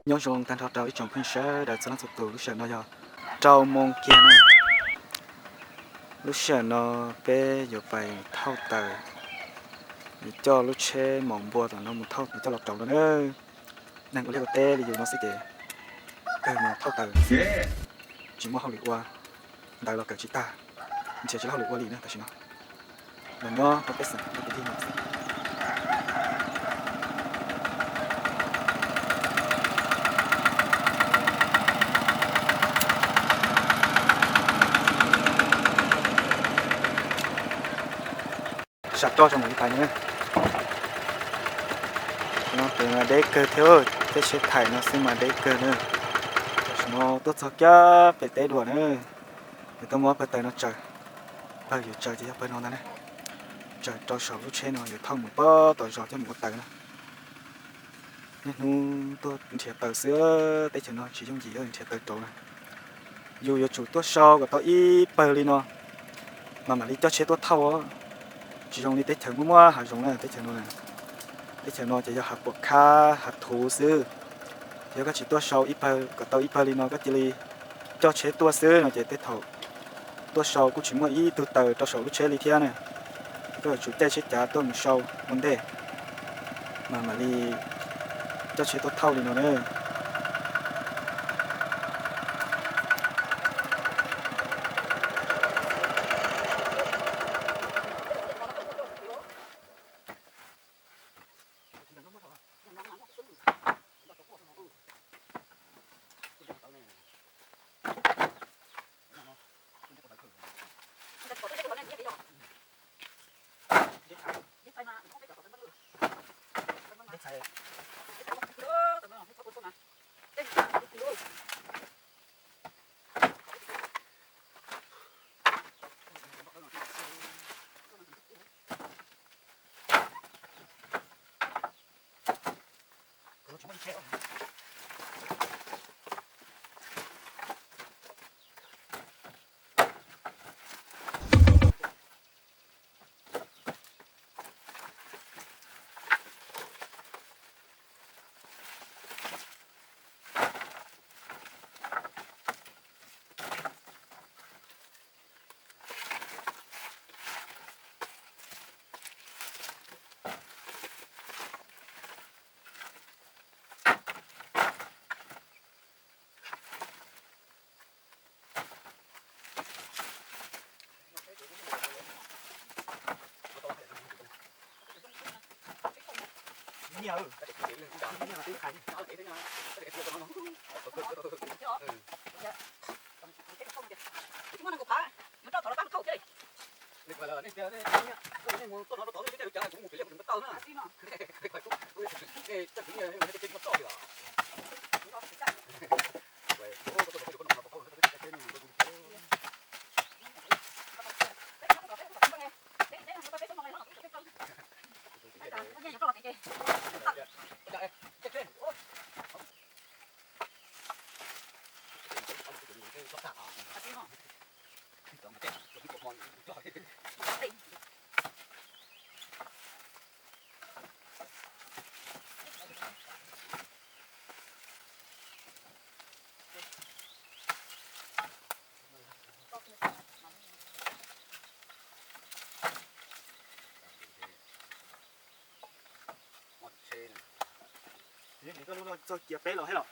Nyob zoo tag nrho rau ib tsoom phooj ywg sawv daws txhua leej txhua tus, lub sij hawm no yog rau moos kiag na. Lub sij hawm no peb yuav pais thauj taws, yuav coj lub tsheb maum npua tom no mus thauj, yuav coj los rauv no na. Neeg ua liaj ua teb li yus no xwb ces kawg mus thauj taws xwb, tsis muaj hauj lwm ua ntawd los kawm tsis tag, nrhiav tsis tau hauj lwm ua li na tam sim no. Los nyob rau peb xeem kwv tij no xwb. Sam roj tso mam li pais no. No tus deb kawg thiab, tej tsheb thaim no xwb mas deb kawg na. Tam sim no tuaj txog kiag pem teb dua na, yuav tuaj muab pawg taws no tsaws. Pawg yuav tsaws ces yog pawg no ntag na. Tsaws rau saum lub tsheb no yuav thauj mus pem tom zos coj mus ua taws na. Niaj hnub tuaj nrhiav taws xwb, teb chaws no tsis yooj yim nrhiav taws rauv na. Yus yuav tsum tuaj sau kom tau ib pawg li no mas mam li coj tsheb tuaj thauj. Tsis zoo li teb chaws muaj muaj hav zoov na, teb chaws no na, teb chaws no ces yog hav puam khab hav thuv xwb. Yog koj tsis tuaj sau ib pawg kom tau ib pawg li no koj cia li coj tsheb tuaj xwb no ces tej thaum tuaj sau kuj tsis muaj ib tug taws rau saum lub tsheb li thiab na. Koj yuav tsum caij tsheb cav tuaj mus sau ua ntej mas mam li coj tsheb tuaj thauj li no na. Txoj kiag peb los thiab los?